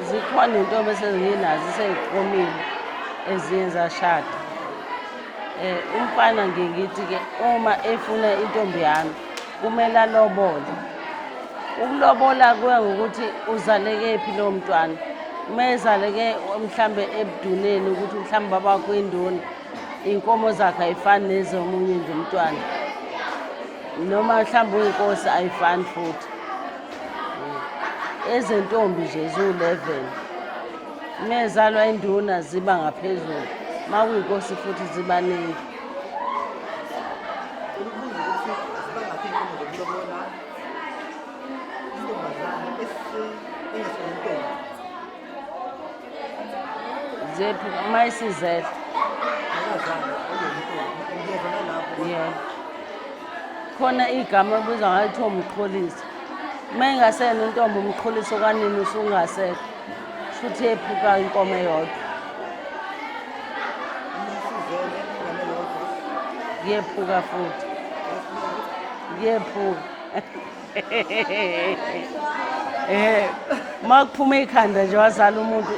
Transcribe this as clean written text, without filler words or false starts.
Zikhona iy'ntombi esenginazo esey'qomile ezinye zashada. Umfana ngiye ngithi-ke uma efuna intombi yami kumele alobole. Ukulobola kuya ngokuthi uzalekephi lowo mntwana. Uma ezaleke mhlambe ebuduneni ukuthi mhlawumbe babakho induna, iy'nkomo zakhe ayifani nezomunye nje umntwana. Noma mhlawumbe uyinkosi ayifani futhi. Ezentombi nje ziwu-11. Uma ezalwa induna ziba ngaphezulu, uma kuyinkosi futhi ziba ningi. Ukubuza ukuthi zibangaphi iy'nkomo zokulobola intombazane engesona intombi. Zephi uma isizele. Akazalwa ayona intombi. Ngiyeza nalapho. Yebo. Khona igama ebizwa ngayo kuthiwa umqholiso. Uma ingasena intombi umqholiso kanini usungasekho. Shuthi yephuka inkomo eyodwa. Uma isizele ingane eyodwa. Kuyephuka futhi. Kuyephuka. Uma kuphuma ikhanda nje wazala umuntu.